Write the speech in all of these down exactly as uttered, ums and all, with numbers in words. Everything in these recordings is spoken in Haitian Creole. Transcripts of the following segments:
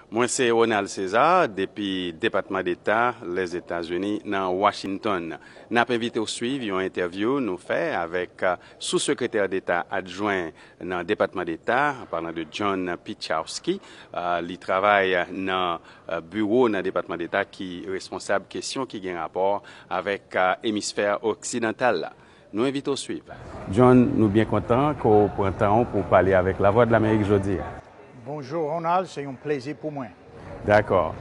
Mwen se Ronald César, depi Depatman Deta Lèzetazini nan Washington. N ap envite w swiv yon entèvyou nou fè avèk, euh, Sou-Sekretè Deta Adjwen nan Depatman Deta, an palan de John Piczkowski. Euh, li travay nan, euh, biwo nan Depatman Deta ki responsab kesyon ki gen rapò avèk, euh, emisfè oksidantal la. Nou envite w swiv. John, nou byen kontan ke w pran tan w pou w pale avèk Lavwadlamerik jodi a. Bonjou, Ronald, se yon plezi pou mwen. Dakò.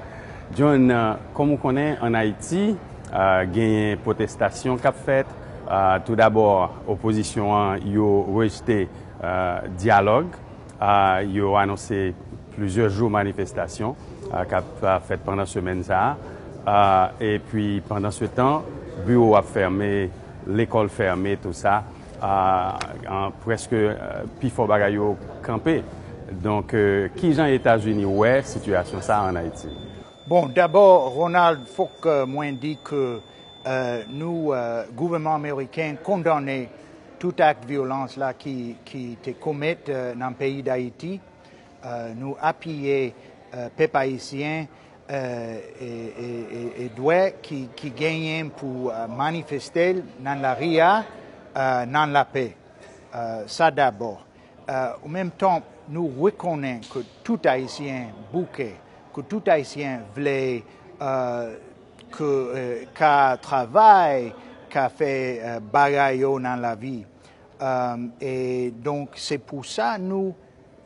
John, euh, kòm ou konnen, ann Ayiti, euh, genyen pwotestasyon k ap fèt. Euh, toudabò, opozisyon an, yo rejte, euh, dyalòg. Euh, yo anonse plizyè jou manifestasyon, euh, k ap, euh, fèt pandan semèn sa a. Euh, epi, pandansetan, biwo ap fèmen, lekòl fèmen, tou sa. Ah, an, prèske, euh, pifò bagay yo kanpe. Donk, euh, kijan Etazini wè sitiyasyon sa a ann Ayiti? Bon, dabò, Ronald, fòk, euh, mwen di ke, euh, nou, euh, gouvènman ameriken kondane tout ak vyolans la ki, ki te komèt, euh, nan peyi Dayiti. Euh, nou apiye, euh, pèp ayisyen, euh, e, e, e, e dwè ki, ki genyen pou, euh, manifeste nan lari a, euh, nan lapè. Euh, sa dabò. Euh, an menm tan, nou rekonnen ke tout Ayisyen bouke, ke tout Ayisyen vle, euh, ke, euh, ka travay, ka fè, euh, bagay yo nan lavi. Euh, e donk, se pou sa nou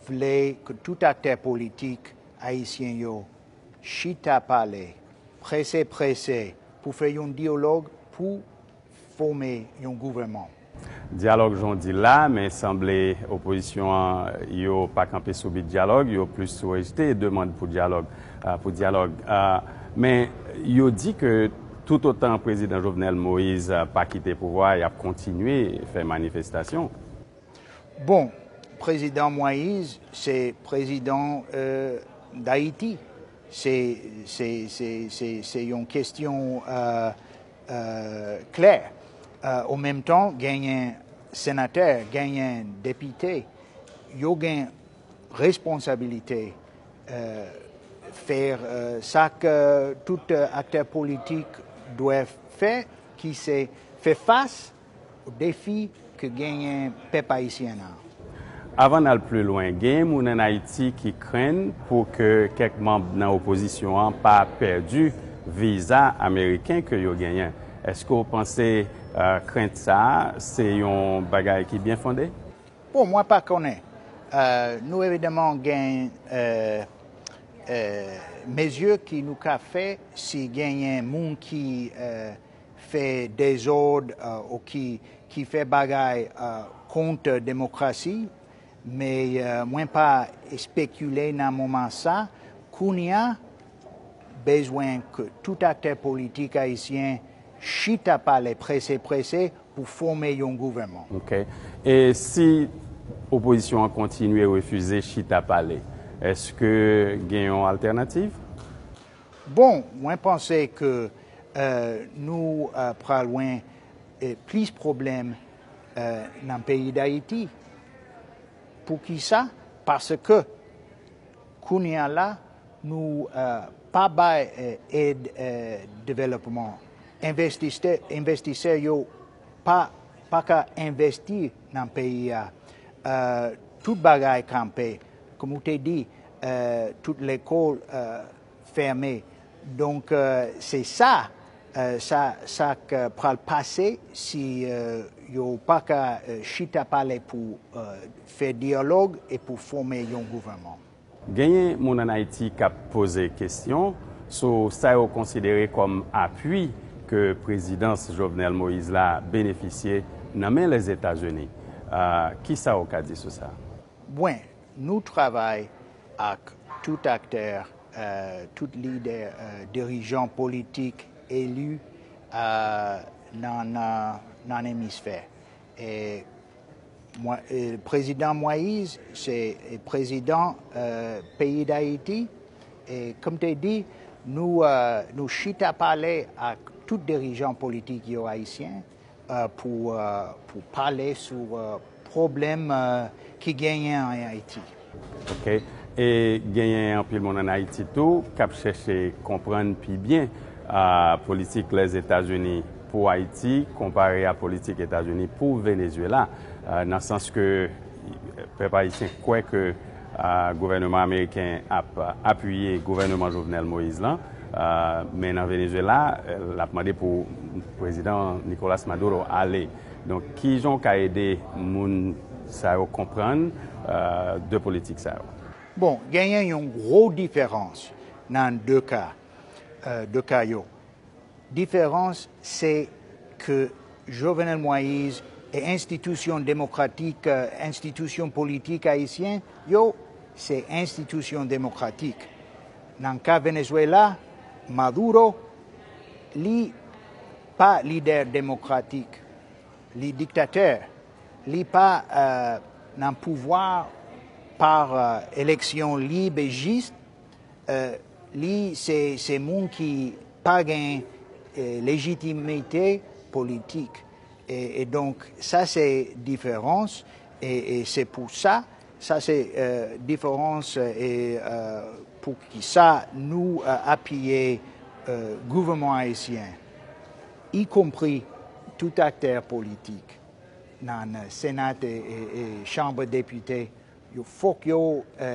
vle ke tout aktè politik ayisyen yo chita pale, prese prese, pou fè yon dyalòg pou fòme yon gouvènman. Dyalòg jan w di la, men sanble opozisyon an, yo pa kanpe sou bit dyalòg, yo plis sou rejte demann pou dyalòg, ah, pou dyalòg. Ah, men yo di ke toutotan prezidan Jovenel Moïse, ah, pa kite pouvwa, y ap kontinye fè manifestasyon. Bon, prezidan Moïse, se prezidan, euh, Dayiti. Se, se, se, se, se yon kesyon, euh, euh, klè. Euh, an menm tan, genyen senatè, genyen depite, yo gen responsabilite, euh, fè, euh, sa ke tout, euh, aktè politik dwe fè, ki se fè fas defi ke genyen pèp ayisyen an. Avan n al pli lwen, genyen moun ann Ayiti ki krenn pou ke kèk manm nan opozisyon an pa pèdi viza ameriken ke yo genyen. Èske w panse, eh, krent sa a, se yon bagay ki byen fonde? Bon, mwen pa konnen. Eh, nou evidaman gen, eh, eh, mezi ki nou ka fè si genyen moun ki, eh, fè dezòd, eh, ou ki, ki fè bagay, eh, kont demokrasi. Men, eh, mwen pa espekile nan moman sa. Kounye a, bezwen ke tout aktè politik ayisyen chita pale prese prese pou fòme yon gouvènman. Ok. E si opozisyon an kontinye refize chita pale, èske gen yon altènativ? Bon, mwen panse ke, eh, nou, eh, pral wè, eh, plis pwoblèm, eh, nan peyi Dayiti. Poukisa? Paske kounye a la, nou, eh, pa bay, eh, èd, eh, devlopman. Envestisè, envestisè yo pa, pa ka envesti nan peyi a. Eh, tout bagay kanpe. Kòm ou te di, eh, tout lekòl, eh, fèmen. Donk, eh, se sa, eh, sa, sa k pral pase si, eh, yo pa ka, eh, chita pale pou, eh, fè dyalòg e pou fòme yon gouvènman. Genyen moun ann Ayiti k ap poze kesyon sou sa yo konsidere kòm apui ke prezidans Jovenel Moïse la benefisye nan men Lèzetazini. Ah, kisa w ka di sou sa? Byen, nou travay ak tout aktè, eh, tout lidè, eh, dirijan politik eli, eh, nan, nan, nan emisfè. E mwen, eh, prezidan Moïse, se, eh, prezidan, eh, peyi Dayiti. E kòm te di, nou, eh, nou chita pale ak tout dirijan politik yo ayisyen, eh, pou, eh, pou pale sou, eh, pwoblèm, eh, ki genyen an Ayiti. Ok. E genyen anpil moun ann Ayiti tou k ap chèche konprann pi byen, a, politik Lèzetazini pou Ayiti konpare a politik Etazini pou Venezuela, a, nan sans ke pèp ayisyen kwè ke, a, gouvènman ameriken ap apiye gouvènman Jovenel Moïse lan, a, men nan Venezuela, l ap mande pou prezidan Nicolas Maduro ale. Donk, kijan w ka ede moun sa yo konprann, a, de politik sa yo? Bon, genyen yon gwo diferans nan de ka, e, de ka yo. Diferans se ke Jovenel Moïse e enstitisyon demokratik, e, enstitisyon politik ayisyen yo, se enstitisyon demokratik. Nan ka Venezuela, Maduro, li pa lidè demokratik, li diktatè, li pa, e, nan pouvwa pa, e, eleksyon lib e jis, e, li se, se moun ki pa gen, e, lejitimite politik. E, e donk, sa se diferans, e, e se pou sa, sa se, e, diferans, e, e, pou ki sa nou, e, apiye, e, gouvènman ayisyen, ikonpri tout aktè politik nan, e, Sena e, e, e Chanm Depite, yo fòk yo, e,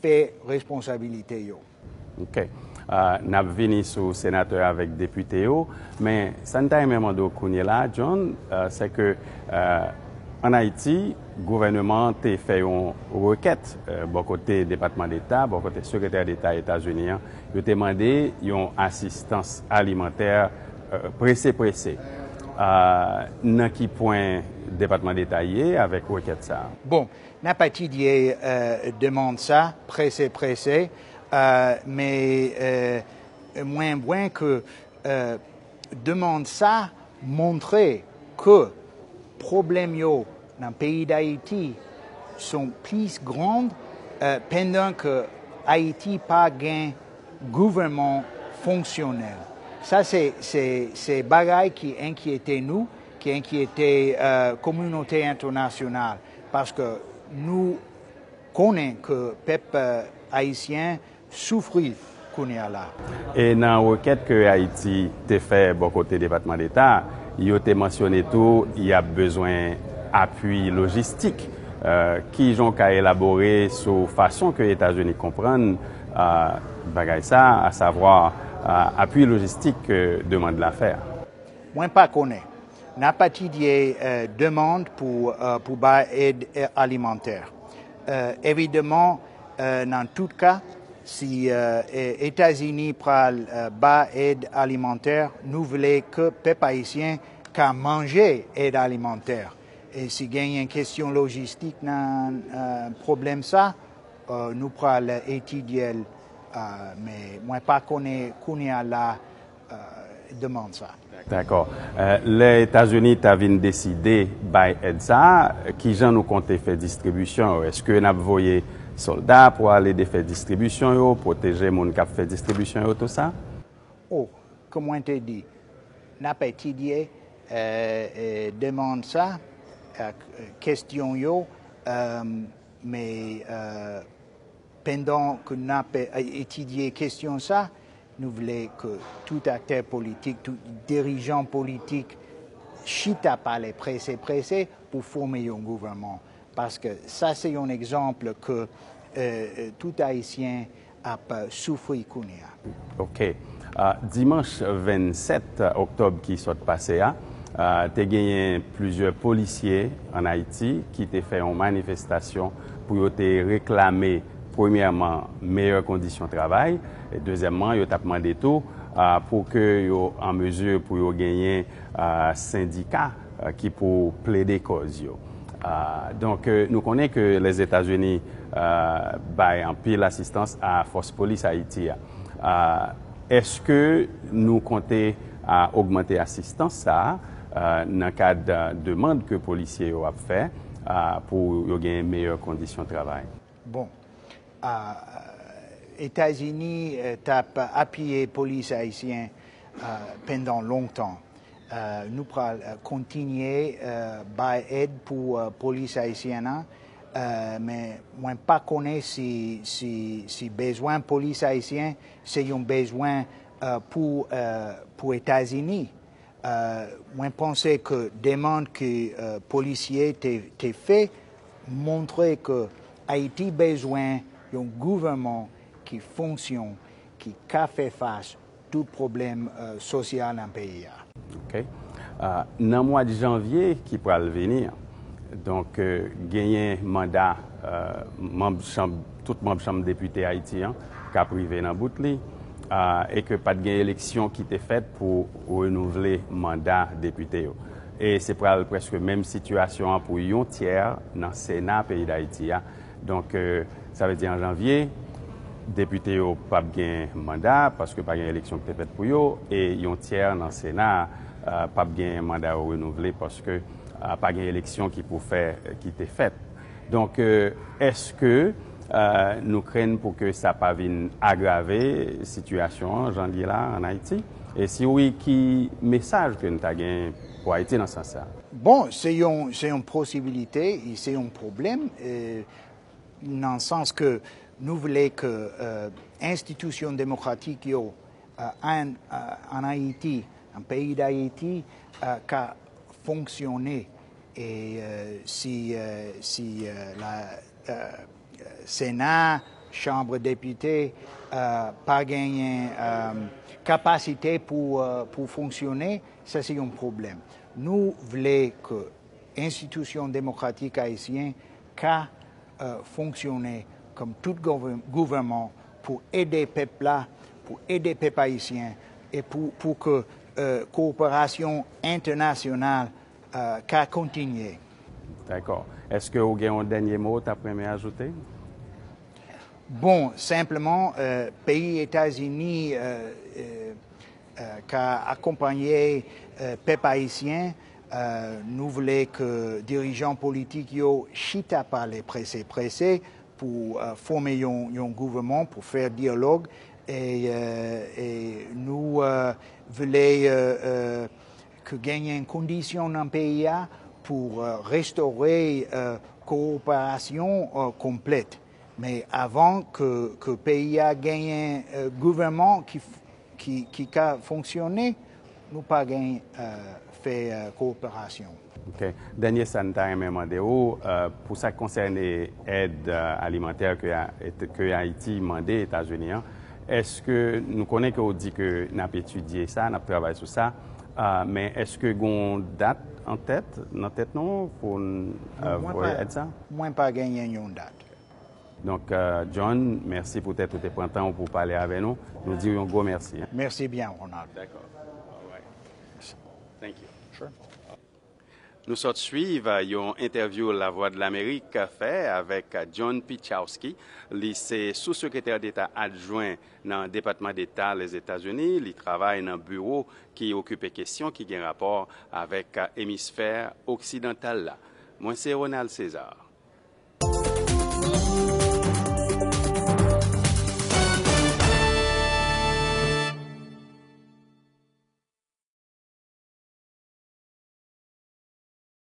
fè responsabilite yo. Ok. A, n ap vini sou senatè avèk depite yo, men sa n ta renmen mande w kounye la, John, a, se ke, a, ann Ayiti, gouvènman an te fè yon rekèt, e, bò kote Depatman Deta, bò kote Sekretè Deta Etazini an, yo te mande yon asistans alimantè, e, prese prese. A, nan ki pwen Depatman Deta ye avèk rekèt sa a? Bon, n ap etidye, e, demann sa prese prese, e, men, e, mwen wè ke, e, demann sa montre ke pwoblèm yo nan peyi Dayiti son plis gran, e, pandan ke Ayiti pa gen gouvènman fonksyonèl. Sa se, se, se bagay ki enkyete nou, ki enkyete, e, kominote entènasyonal, paske nou konnen ke pèp, e, ayisyen soufri kounye a la. E nan rekèt ke Ayiti te fè bò kote Depatman Deta, yo te mansyone tou y ap bezwen apui lojistik. E, kijan w ka elabore sou fason ke Etazini konprann, e, bagay sa, asavwa, e, apui lojistik ke demann la fè a? Mwen pa konnen. N ap etidye, e, demann pou, e, pou bay èd, e, alimantè. E, evidaman, e, nan tout ka, si, e, e, Etazini pral, e, bay èd alimantè, nou vle ke pèp ayisyen ka manje èd alimantè. E si genyen kesyon lojistik nan, e, pwoblèm sa, e, nou pral etidye l, e, men mwen pa konnen kounye a la, e, demann sa. Dakò. E, lè Etazini ta vin deside bay èd sa a, kijan nou konte fè distribisyon yo? Èske n ap voye sòlda pou ale de fè distribisyon yo, pwoteje moun k ap fè distribisyon yo, tou sa? O, kòm mwen te di, n ap etidye, e, e, demann sa, e, kesyon yo, e, men, e, pandan ke n ap, e, etidye kesyon sa, nou vle ke tout aktè politik, tout dirijan politik chita pale prese prese pou fòme yon gouvènman. Paske sa se yon egzanp ke, e, e, tout Ayisyen ap, e, soufri kounye a. Ok. A, dimanch vennsèt oktòb ki sot pase a, a, te genyen plizyè polisye ann Ayiti ki te fè yon manifestasyon pou yo te reklame, premyèman, meyè kondisyon travay, e dezyèmman, yo t ap mande tou, a, pou ke yo an mezi pou yo genyen, a, sendika, a, ki pou plede kòz yo. A, donk, e, nou konnen ke Lèzetazini, a, bay anpil asistans a fòs polis Ayiti a. A, èske nou konte, a, ogmante asistans sa a, a, nan kad, a, demann ke polisye yo ap fè, a, pou yo gen meyè kondisyon travay? Bon, a, Etazini, e, t ap apiye polis ayisyen, a, pandan lontan. E, nou pral, e, kontinye, e, bay èd pou, e, polis ayisyen an, Euh, men mwen pa konnen si, si, si bezwen polis ayisyen se yon bezwen euh, pou, euh, pou Etazini. Euh, mwen panse ke demann ke euh, polisye te, te fè montre ke Ayiti bezwen yon gouvènman ki fonksyon, ki ka fè fas tout pwoblèm euh, sosyal nan peyi a. Ok. Ah, nan mwa de janvye ki pral vini an, donk euh, genyen manda euh, manm chanm, tout manm chanm depite Ayiti an k ap rive nan bout li, ah, e ke pa t gen eleksyon ki te fèt pou renouvle manda depite yo. E se pral prèske menm sitiyasyon an pou yon tyè nan Sena peyi Dayiti a. Donk, euh, sa vle di an janvye, depite yo p ap gen manda paske pa gen eleksyon ki te fèt pou yo, e yon tyè nan Sena a p ap gen manda yo renouvle paske pa gen eleksyon ki pou fè ki te fèt. Donk, euh, èske euh, nou krenn pou ke sa pa vin agrave sitiyasyon an jan l ye la an Ayiti? E si wi, ki mesaj ke nou ta gen pou Ayiti nan sans sa? Bon, se yon, se yon posibilite, e se yon pwoblèm, euh, nan sans ke nou vle ke euh, enstitisyon demokratik yo euh, an, euh, an Ayiti, an peyi Dayiti, euh, ka fonksyone. E euh, si, euh, si euh, la, euh, Sena, Chanm Depite euh, pa genyen euh, kapasite pou, euh, pou fonksyone, sa se yon pwoblèm. Nou vle ke enstitisyon demokratik ayisyen ka euh, fonksyone kòm tout gouvè- gouvènman pou ede pèp la, pou ede pèp ayisyen, e pou, pou ke euh, kowoperasyon entènasyonal euh, ka kontinye. Dakò. Èske ou gen yon dènye mo ou t ap renmen ajoute? Bon, senpleman, euh, peyi Etazini euh, euh, euh, ka akonpanye euh, pèp ayisyen. Euh, nou vle ke dirijan politik yo chita pale prese prese pou euh, fòme yon, yon gouvènman, pou fè dyalòg. E, euh, e nou euh, vle euh, euh, ke genyen kondisyon nan peyi a pou euh, restore euh, kowoperasyon euh, konplèt. Men avan ke, ke peyi a genyen euh, gouvènman ki, ki, ki ka fonksyone, nou pa gen euh, fè euh, kowoperasyon. Ok. Dènye sa n ta renmen mande ou, euh, pou sa k konsène èd euh, alimantè ke, ke Ayiti mande Etazini an, èske nou konnen ke w di ke n ap etidye sa, n ap travay sou sa, euh, men èske gen yon dat an tèt, nan tèt nou pou n euh, voye èd sa? Mwen pa genyen yon dat. Donk, euh, John, mèsi poutèt ou te pran tan ou pou pale avè nou. Nou di w yon gwo mèsi. Hein? Mèsi byen, Ronald. Dakò. All right. Thank you. Sure. Nou sot swiv yon entèvyou Lavwadlamerik fè avèk John Piechowski. Li se sou-sekretè deta adjwen nan Depatman Deta Lèzetazini. Li travay nan biwo ki okipe kesyon ki gen rapò avèk emisfè oksidantal la. Mwen se Ronald César.